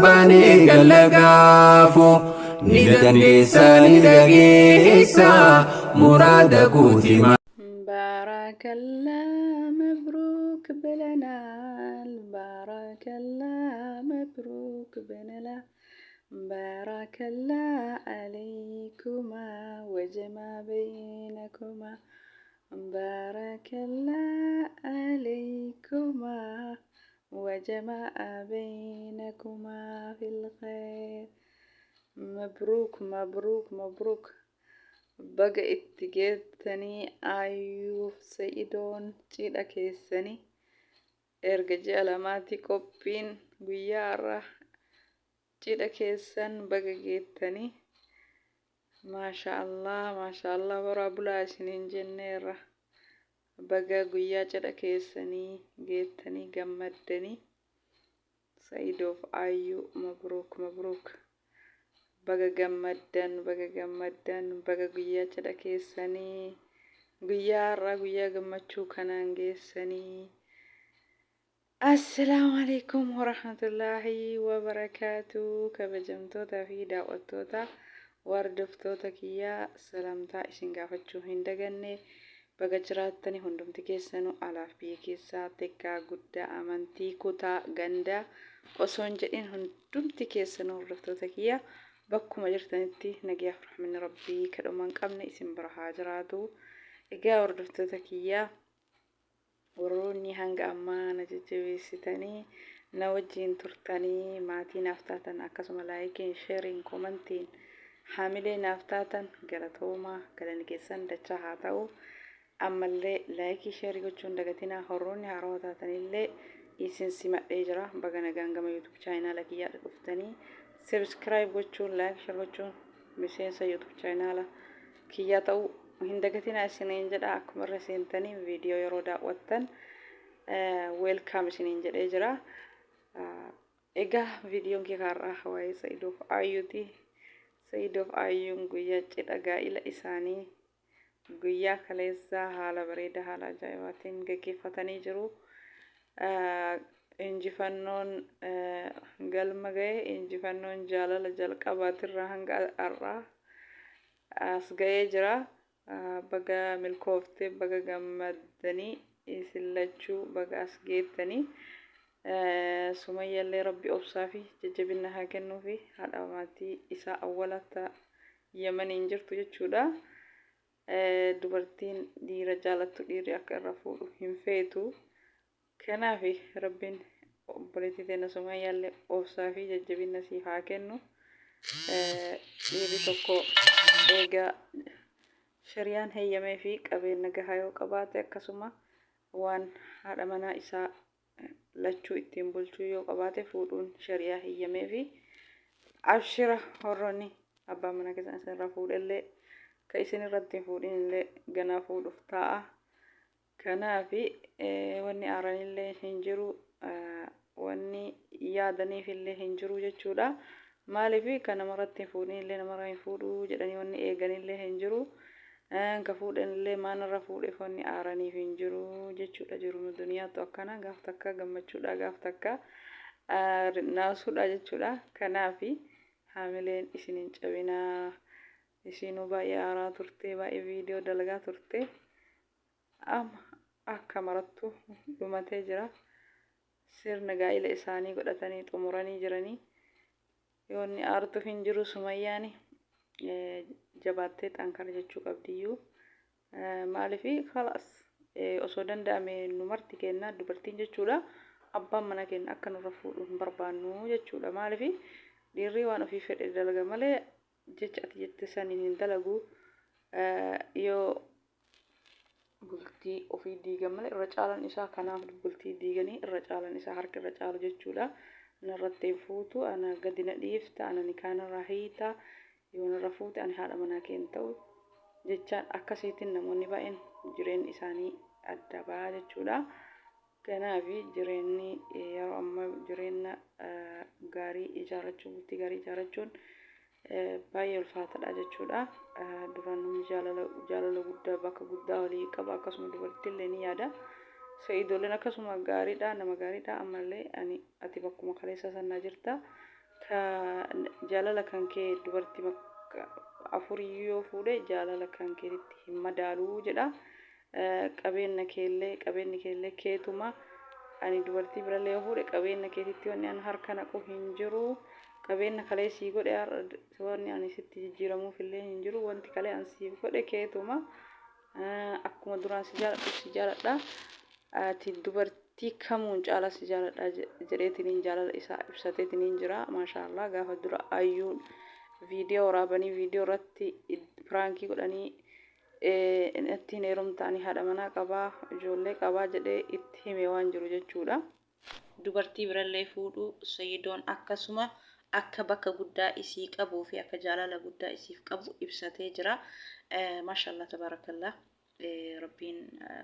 Baanee galla gaafo ni dandeessa ni dhageessa muraada kooti. ባረከላ መብሩክ ብለናል። ባረከላ መብሩክ ብለናል። ባረከላ አለይኩማ ወጀማ በይነኩማ ባረከላ አለይኩማ ወጀማአ በይነኩማ ፊል ኸይር። Mabruuk mabruuk mabruuk baga itti geettanii Ayyuuf Sa'idoon cidha keessanii erga ji'a lamaati qophiin guyyaa har'a cidha keessan baga geettanii maasha Allah maasha Allah horaa bulaa isiniin jenneerra. Baga guyyaa cidha keessanii geettanii gammaddanii Sa'idoof Ayyuu mabruuk mabruuk baga gammaddan baga gammaddan baga guyyaa cidha keessanii guyyaa har'aa guyyaa gammachuu kanaan geessanii. Assalaamu alaikum warahmatullaahi wabarakaatu kabajamtoota fi daawwattoota hordoftoota kiyyaa salaamtaa isin gaafachuu hin daganne baga jiraattani hundumti keessanuu alaaf biyya keessaa xiqqaa guddaa amantii kutaa gandaa osoo hin jedhin hundumti keessanuu hordoftoota kiyya bakkuma jirtanitti nagayaaf rahmanni rabbii kadhuma hin qabne isin bira haa jiraatu. Egaa hordoftoota kiyyaa warroonni hanga ammaa na jajjabeessitanii na wajjiin turtanii maatii naaf taatan akkasuma laayikiin sheeriin komantiin haamilee naaf taatan galatoomaa galanni keessan dachaa haa ta'u. Ammallee laayikii sheerii gochuun dagatinaa warroonni haarawaa taatanillee isin simadhee jira baga nagaan gama YouTube chaayinaala kiyyaa dhuftanii subscribe gochuun like share gochuun miseensa YouTube chaayinaala kiyyaa ta'uu hin dagatinaa isiniin jedha. Akkuma irra seentanii viidiyoo yeroo daawwattan welcome isiniin jedhee jira. Egaa viidiyoon kee har'aa waa'ee Sa'idoof Ayyuuti. Sa'idoof Ayyuun guyyaa cidha gaa'ila isaanii guyyaa kaleessaa haala bareedaa haala ajaa'ibaatiin gaggeeffatanii jiru. Injifannoon galma ga'e injifannoon jaalala jalqabaatirraa hanga har'aa as ga'ee jira. Baga milkooftee baga gammaddanii isin lachuu baga as geettanii. Sumayyallee rabbi obsaa fi jajjabina haa kennuufi haadha maatii isaa awwalata Yamaniin jirtu jechuudha. Dubartiin dhiira jaalattu dhiirri akka irra fuudhu hin feetu. Kanaaf rabbiin obboleettii teenya Sumayyaallee obsaa fi jajjabina siif haa kennu. Dhiirri tokko eegaa shariyaan heeyyamee fi qabeenya gahaa yoo qabaate akkasuma waan haadha manaa isaa lachuu ittiin bulchuu yoo qabaate fuudhuun shariyaa heeyyamee fi abshira warroonni abbaan manaa keessan isinirra fuudhellee ka isin irratti hin fuudhin illee ganaa fuudhuuf taa'a. Kanaaf wanni aaranillee hin jiru wanni yaadaniif illee hin jiru jechuudha. Maaliif kan namarratti hin fuudhin illee namarra hin fuudhu jedhanii wanni eeganillee hin jiru. Ka fuudhan illee maanarra fuudheef wanni aaraniif hin jiru jechuudha. Jiru duniyaatu akkana gaaf takka gammachuudha gaaf takka naasuudha jechuudha. Kanaaf haamileen isin hin cabinaa. Isinuu baay'ee aaraa turte baay'ee viidiyoo dalagaa turte. Amma akka marattu dhumatee jira. Sirna gaa'ila isaanii godhatanii xumuranii jiranii. Yoonni aartuuf hin jiru Sumayyaani jabaattee xankara jechuu qabdiyyuu. Maaliif kalaas osoo danda'ame nu marti kenna dubartiin jechuudha. Abbaan mana keenya akka nurra fuudhu hin barbaannu jechuudha. Maaliif dhiirri waan ofii fedhe dalaga malee jecha ati jette saniin hin dalagu. Yoo bultii ofii diigan malee irra caalan isaa kanaaf bultii diiganii irra caalan isaa harka irra caalu jechuudha. Narratti hin fuutu ana gadi na dhiifta ana nikaan irraa hiita yoo narra fuute ani haadha manaa kee hin ta'u jechaan akkasiitiin namoonni baay'een jireenyi isaanii adda ba'a jechuudha. Kanaaf jireenyi yeroo ammaa jireenya gaarii ijaarrachuun bultii gaarii ijaarrachuun baay'ee ulfaataadha jechuudha. Duraan namni jaalala jaalala guddaa bakka guddaa walii qaba akkasuma dubartiillee ni yaada. Sa'iidoleen akkasuma gaariidha nama gaariidha ammallee ani ati bakkuma kaleessa sannaa jirta. Ka jaalala kan kee dubartii afuriyyuu yoo fuudhe jaalala kan keetitti hin madaaluu jedha. Qabeenna keellee, qabeenni keellee keetuma. Ani dubartii birallee yoo fuudhe qabeenna keetitti wanni an harka naqu hin jiru. Qabeenna kalee sii godhe har'a wanni ani sitti jijjiiramuuf illee hin jiru. Wanti kalee an siif godhe keetuma. Akkuma duraan si jaaladhu si jaaladha. Ati dubartii kamuun caalaa si jaaladha jedheetiniin jaalala isaa ibsateetiniin jira. Maashaa Allah, gaafa dura ayyuun viidiyoo waraabanii viidiyoo irratti piraankii godhanii ittiin heerumtaanii haadha manaa qabaa, ijoollee qabaa jedhee itti hime waan jiru jechuudha. Dubartii birallee fuudhu Sayidoon akkasuma akka bakka guddaa isii qabuu fi akka jaalala guddaa isiif qabu ibsatee jira. Maashaallah, tabaarakallah. Rabbiin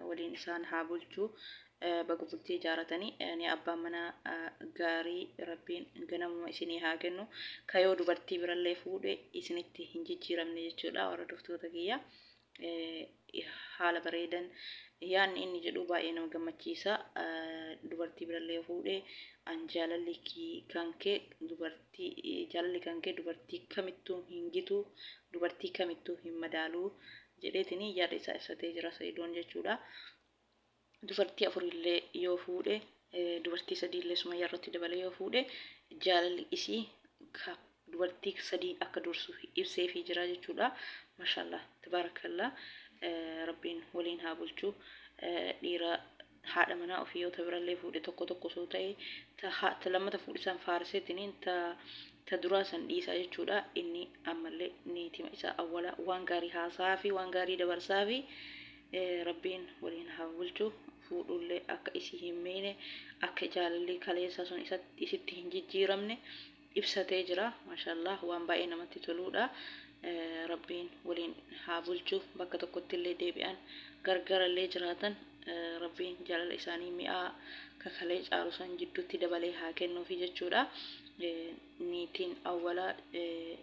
waliin isaan haa bulchu. Baga bultii ijaaratanii ni abbaan manaa gaarii Rabbiin ganamuma isinii haa kennu. Kayoo dubartii birallee fuudhe isinitti hin jijjiiramne jechuudha, hordoftoota kiyya. Haala bareedan yaanni inni jedhu baay'ee nama gammachiisa. Dubartii birallee fuudhe an jaalalli kan kee dubartii jaalalli kan kee dubartii kamittuu hin gitu, dubartii kamittuu hin madaalu jedheetini yaada isaa ibsatee jira Sa'idoon jechuudha. Dubartii afurillee yoo fuudhe, dubartii sadiillee Sumayyaa irratti dabalee yoo fuudhe, jaalalli isii ka dubartii sadii akka dursu ibseefii jira jechuudha. Mashallah, tabaarakallah, Rabbiin waliin haa bulchu. Dhiira haadha manaa ofii yoo ta birallee fuudhe tokko tokko osoo ta'e, ta lammata fuudhe san faarseetiniin ta duraa san dhiisaa jechuudha. Inni ammallee niitima isaa awwala waan gaarii haasaa fi waan gaarii dabarsaa fi Rabbiin waliin haa bulchu. Fuudhullee akka isii hin miine, akka jaalalli kaleessaa sun isitti hin jijjiiramne ibsatee jira. Maashaallah, waan baay'ee namatti toluudha. Rabbiin waliin haa bulchu. Bakka tokkotti illee deebi'an, gargarallee jiraatan, Rabbiin jaalala isaanii mi'aa kakalee caalu san jidduutti dabalee haa kennuufi jechuudha. Niitiin awwala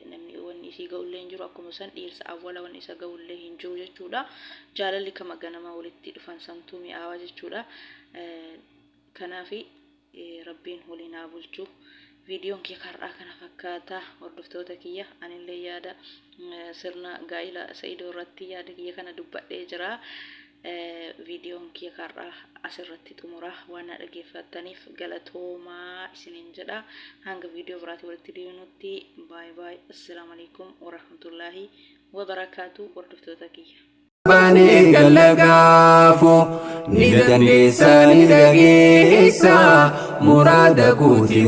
namni wanni isii ga'ullee hin jiru, akkuma san dhiirsa awwala wanni isa ga'ullee hin jiru jechuudha. Jaalalli kama ganama walitti dhufan santuu mi'aawaa jechuudha. Kanaafi Rabbiin waliin haa bulchu. Viidiyoon kiyya har'aa kana fakkaata, hordoftoota kiyya. Anillee yaada sirna gaa'ila Sa'idoo irratti yaada kiyya kana dubbadhee jira. Viidiyoon kiyya har'aa asirratti xumura. Waan na dhaggeeffattaniif galatoomaa isiniin jedha. Hanga viidiyoo biraatii walitti deebinutti baay baay. Assalaamu alaikum warahmatullaahi wabarakaatu, hordoftoota kiyya. Banii gallagaafu ni dandeessa, ni dhageessa muraada kooti.